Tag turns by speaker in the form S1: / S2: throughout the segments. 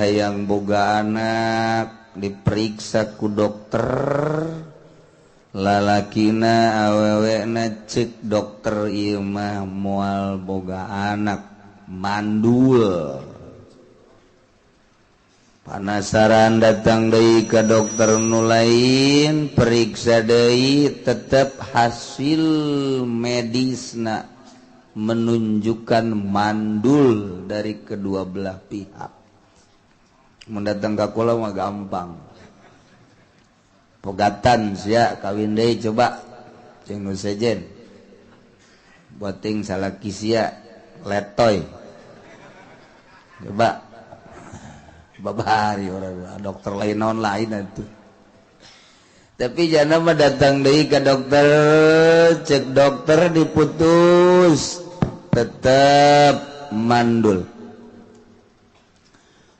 S1: hayang boga anak diperiksa ku dokter lalakina awewena cek dokter ieu mah moal boga anak mandul. Panasaran datang deui ka dokter nu lain periksa deui tetep hasil medisna menunjukkan mandul dari kedua belah pihak. Mun datang ka kula mah gampang. Pegatan sia kawin deui coba jeung nu sejen. Boting salaki sia letoy. Coba babari orang dokter lain naon lain atuh. Tapi jana mah datang deui ka dokter, cek dokter diputus tetep mandul.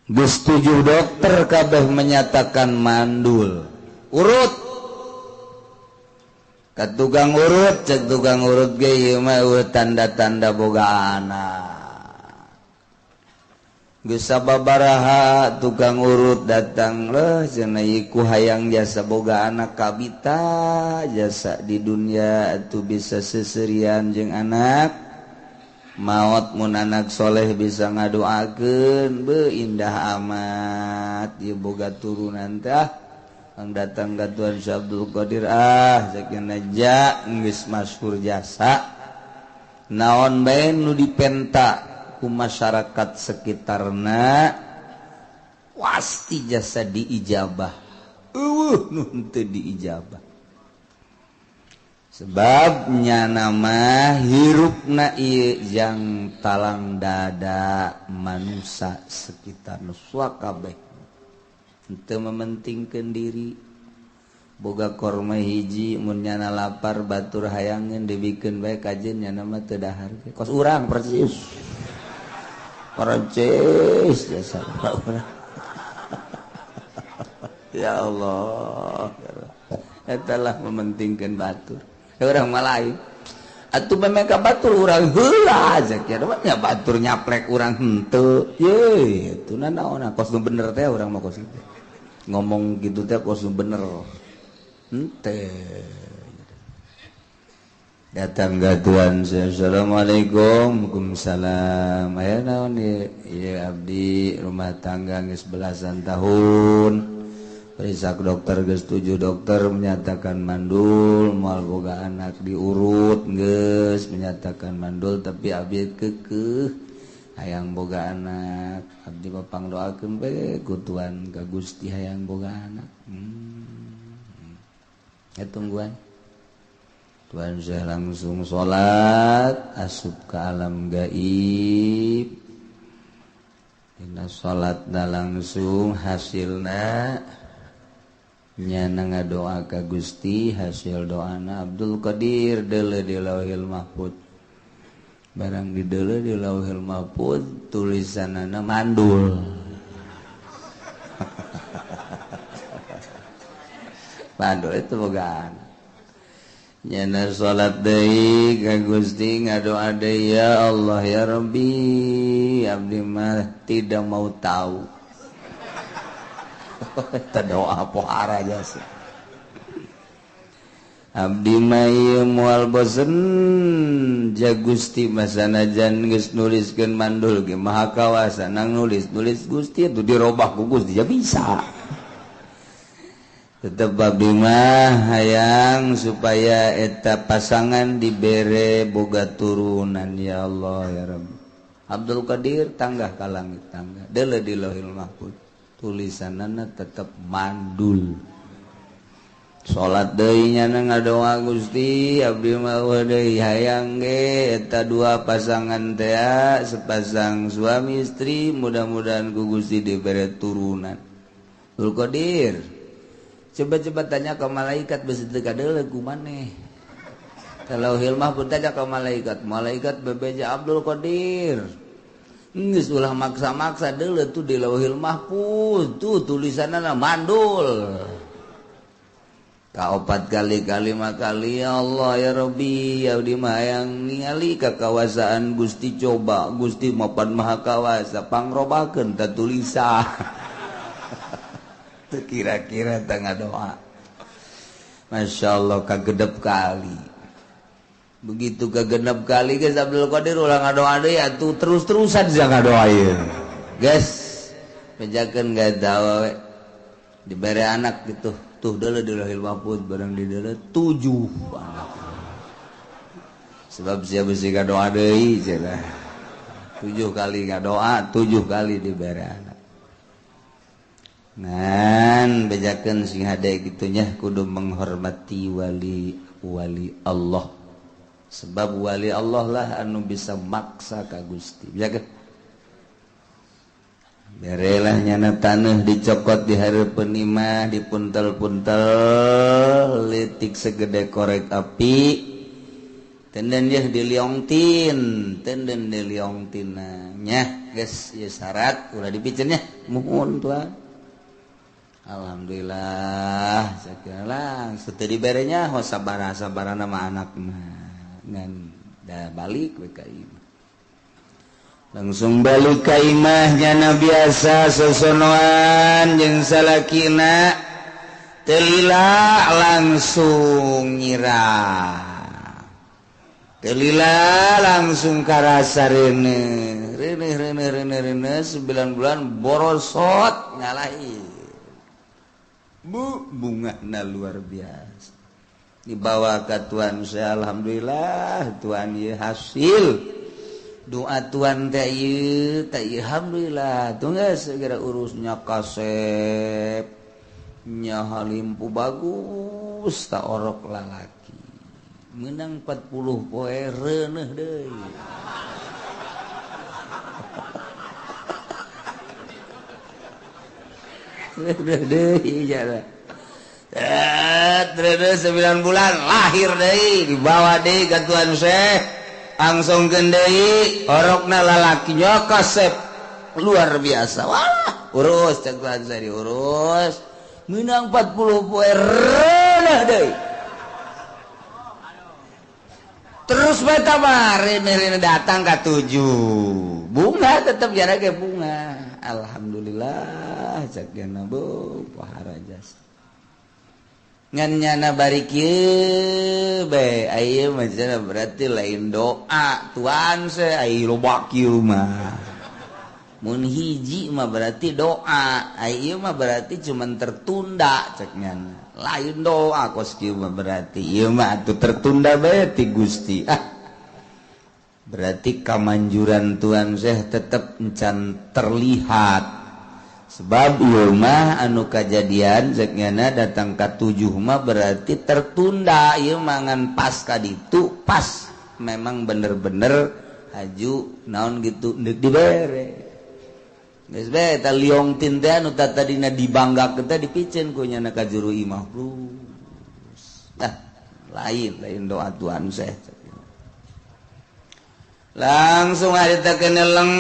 S1: Geus 7 dokter kabeh menyatakan mandul. Urut ka tukang urut, cek tukang urut ge ieu mah tanda-tanda boga anak. Geus sababaraha tukang urut datang leuh cenah ieu ku hayang jasa boga anak kabita jasa di dunia atuh bisa seserian jeung anak maot mun anak soleh bisa ngadoakeun beuh indah amat ieu boga turunan teh ang datang ka Tuan Syekh Abdul Qadir ah sakeuna ja geus masyhur jasa naon bae nu dipenta ku masyarakat sekitarna pasti jasa diijabah. Eueuh nu henteu diijabah. Sebabnya nama hirupna ieu jang talang dada manusia sekitar nu kabeh henteu mementingkeun diri. Boga korma hiji mun nyana lapar batur hayangeun dibikeun bae kajeun nyana mah teu dahar kos urang persis. Perancis jasa urang. Ya Allah, eta lah mementingkeun batur. Urang mah lain. Atuh memang ka batur urang heula aja kieu mah nya batur nyaplek urang henteu. Ye, itu nanaon kos nu bener teh urang mah kos kitu. Ngomong gitu teh kos nu bener. Henteu. Datang ke Tuhan, assalamualaikum, waalaikumsalam. Aya naon ieu? Ieu abdi rumah tangga geus belasan tahun. Periksa dokter geus 7 dokter menyatakan mandul, moal boga anak diurut geus menyatakan mandul tapi abdi keukeuh hayang boga anak. Abdi mah pangdoakeun bae ku Tuhan ka Gusti hayang boga anak. Ya tungguan. Tuhan saya langsung sholat asup ke alam gaib. Dina sholatna langsung hasilna nyana ngadoa ka Gusti, hasil doana Abdul Qadir deuleu di Lauhil Mahfud. Barang dideuleu di Lauhil Mahfud tulisanana mandul. Mandul itu boga anak. Nyana salat deui ka Gusti ngadoa deui ya Allah ya Rabbi abdi mah tidak mau tahu. Eta doa pohara jasa. Abdi mah ieu moal bosen ja Gusti mah sanajan geus nuliskeun mandul ge maha kawasa nang nulis-nulis Gusti atuh dirobah ku Gusti ya bisa. Tetep abdi mah hayang supaya eta pasangan dibere boga turunan ya Allah ya Rabbi. Abdul Qadir tanggah ka langit tangga deuleu di Lauhil Mahfud tulisanana tetep mandul. Salat deui nyana ngadoa Gusti abdi mah deui hayang ge eta dua pasangan teh sepasang suami istri mudah-mudahan ku Gusti dibere turunan. Abdul Qadir coba-coba tanya ke malaikat besi teu kadeuleu ku maneh. Kalau hilmah pun tanya ke malaikat, malaikat bebeja Abdul Qadir. Geus ulah maksa-maksa deuleu tuh di Lauhil Mahfuz tuh tulisanna mandul. Kaopat kali kalima kali ya Allah ya Rabbi ya di hayang ningali kakawasaan Gusti coba Gusti mapan maha kawasa pangrobakeun ta tulisa. Teu kira-kira tangga doa. Masya Allah kagedep kali. Begitu kagenep kali guys Abdul Qadir ulah ngadoa deui atuh terus-terusan sia ngadoa ieu. Guys, bejakeun gak we. Dibere anak gitu. Tuh dele di Lauhil Mahfuz barang di dele 7 anak. Sebab sia besi ngadoa deui cenah. 7 kali ngadoa, 7 kali dibere anak. Ngan bejakeun sing hade kitu nya kudu menghormati wali wali Allah. Sebab wali Allah lah anu bisa maksa ka Gusti. Bejakeun. Berelah nyana taneuh dicokot di hareupeun imah dipuntel-puntel leutik segede korek api tenden yeuh diliongtin tenden diliongtina nya geus ieu syarat ulah dipiceun nya muhun tuan. Alhamdulillah sakira langsung teu dibere nya ho sabaraha-sabarana mah anak mah ngan da balik we ka imah. Langsung balik ka imah nyana biasa sosonoan jeung salakina teu lila langsung nyirah teu lila langsung karasa reuneuh reuneuh reuneuh reuneuh reuneuh 9 bulan borosot ngalahi bu bungana luar biasa dibawa ka tuan saya alhamdulillah tuan ieu hasil doa tuan teh ieu teh alhamdulillah tuh geus segera urusnya kasep nya halimpu bagus ta orok lalaki menang 40 poe reuneuh deui. Reuneuh deui jara. Reuneuh 9 bulan lahir deui dibawa deui ka tuan Syekh. Langsung deui orokna lalakinya kasep luar biasa. Wah, urus cek tuan saya diurus. Menang 40 poe reuneuh deui. Terus bae tambah reuneuh datang ka 7. Bunga tetep jara ge bunga. Alhamdulillah cek geuna bu pohara jasa. Ngan nyana bari kieu bae aya mah cenah berarti lain doa tuan se ai loba kieu mah. Mun hiji mah berarti doa, ai ieu mah berarti cuman tertunda cek nyana. Lain doa kos kieu mah berarti ieu mah atuh tertunda bae ti Gusti. Ah. Berarti kamanjuran tuan Syekh tetep encan terlihat. Sebab ieu mah anu kajadian cek nyana datang ka 7 mah berarti tertunda ieu mah ngan pas ka ditu pas memang bener-bener haju naon gitu deuk dibere. Geus bae eta liong tin teh anu tadina dibanggakeun teh dipiceun ku nyana ka juru imah. Ah, lain lain doa tuan Syekh. Langsung harita keneleng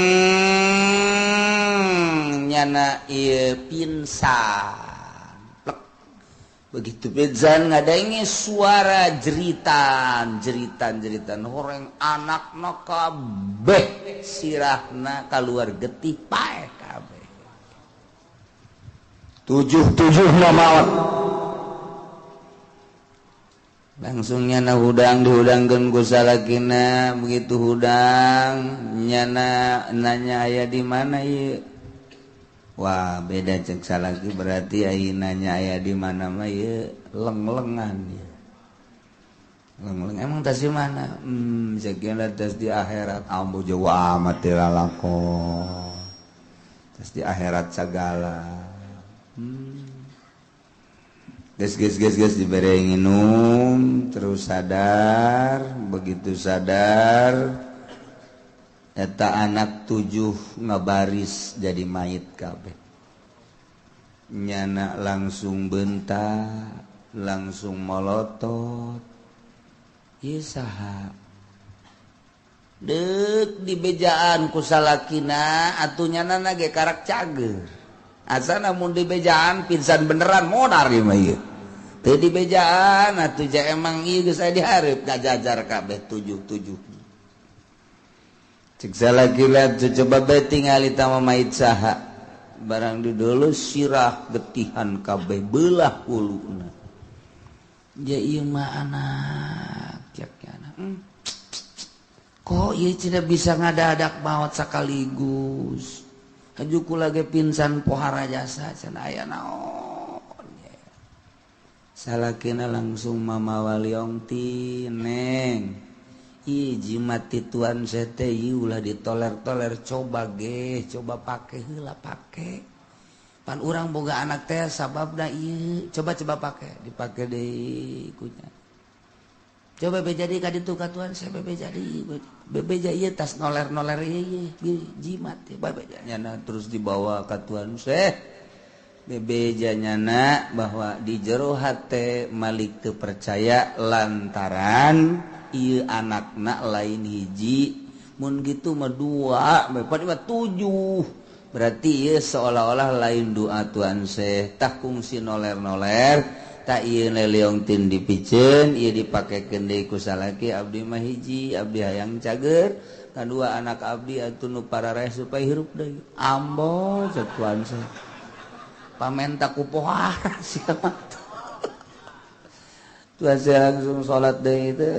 S1: nyana ieu pingsan. Plek. Begitu pingsan ngadange suara jeritan, jeritan, jeritan horeng anakna kabeh sirahna kaluar getih paeh kabeh. 7-7 maot. Langsung nyana hudang dihudangkeun ku salakina, begitu hudang nyana nanya aya di mana ieu. Wah, beda cek salaki berarti ai nanya aya di mana mah ieu leng-lengan ieu. Leng-leng emang tas di mana? Sekian tas di akhirat. Ambo jauh amat teh lalakon. Tas di akhirat sagala. Ges ges ges ges dibere nginum terus sadar, begitu sadar eta anak 7 ngabaris jadi mayit kabeh. Nyana langsung bentak, langsung molotot. Ieu saha? Deuk dibejaan ku salakina atuh nyana ge karak cager. Asana mun dibejaan pingsan beneran modar ieu mah ieu. Teu dibejaan atuh ja emang ieu geus aya dihareup gajajar kabeh 7-7. Cek salaki coba bae tingali tama mait saha. Barang didulu sirah getihan kabeh belah huluna. Ja ieu mah anak cek anak. Kok ieu tidak bisa ngadadak maot sekaligus. Haju kula ge pingsan pohara jasa cenah aya naon. Salakina langsung mamawa liontin neng. Ih jimat ti tuan sete ieu ulah ditoler-toler coba ge, coba pake heula pake. Pan urang boga anak teh sababna ieu, coba-coba pake, dipake deui kunya. Coba be jadi ka ditu ka tuan saya bebe jadi bebeja ieu tas noler-noler ieu jimat teh bebeja nyana terus dibawa ka tuan saya. Bebeja nyana bahwa di jero hate Malik teu percaya lantaran ieu anakna lain hiji mun gitu mah 2 mah 7 berarti ieu seolah-olah lain doa tuan Syekh tah kungsi noler-noler tak ieu leleongtin dipiceun ieu dipakekeun deui ku salaki abdi mah hiji abdi hayang cager kadua anak abdi atuh nu parareh supaya hirup deui ambo cek tuan Syekh pamenta ku pohara sia mah. Tuan saya langsung salat deui teh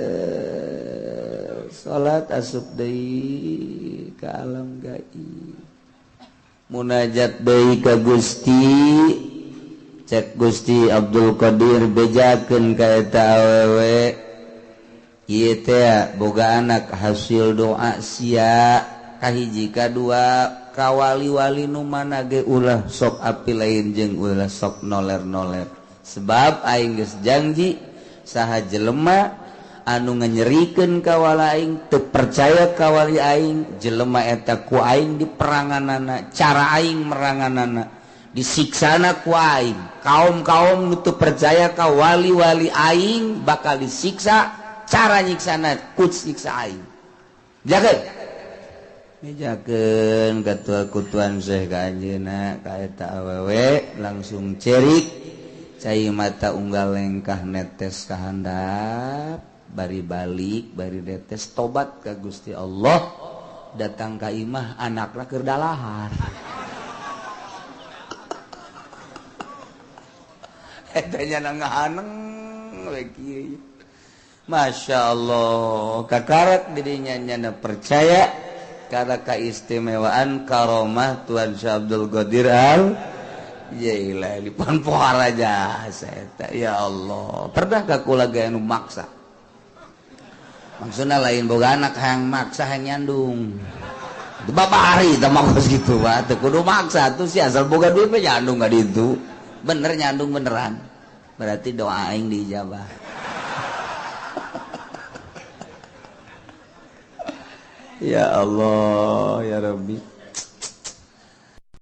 S1: salat asup deui ka alam gaib munajat deui ka Gusti cek Gusti Abdul Qadir bejakeun ka eta awewe ieu teh boga anak hasil doa sia kahiji kadua ka wali-wali nu mana ge ulah sok api lain jeung ulah sok noler-noler sebab aing geus janji saha jelema anu nganyerikeun ka wali aing teu percaya ka wali aing jelema eta ku aing diperanganana cara aing meranganana disiksana ku aing kaum-kaum nu teu percaya ka wali-wali aing bakal disiksa cara nyiksana ku siksa aing jaga mejakeun katua kutuan Syekh ka anjeunna ka eta awewe langsung cerik cai mata unggal lengkah netes ka handap bari balik bari netes tobat ka Gusti Allah datang ka imah anakna keur dalahar eta nya ngahaneng we kieu Masya Allah kakarak dirinya nyana percaya karena keistimewaan karomah Tuan Syekh Abdul Qadir Al Jailani pan pohara jasa eta ya Allah pernah ka kula ge anu maksa maksudna lain boga anak hayang maksa hayang nyandung babari teh mah kos kitu mah teu kudu maksa atuh si asal boga duit mah nyandung ka ditu bener nyandung beneran berarti doa aing diijabah. Ya Allah ya Rabbi.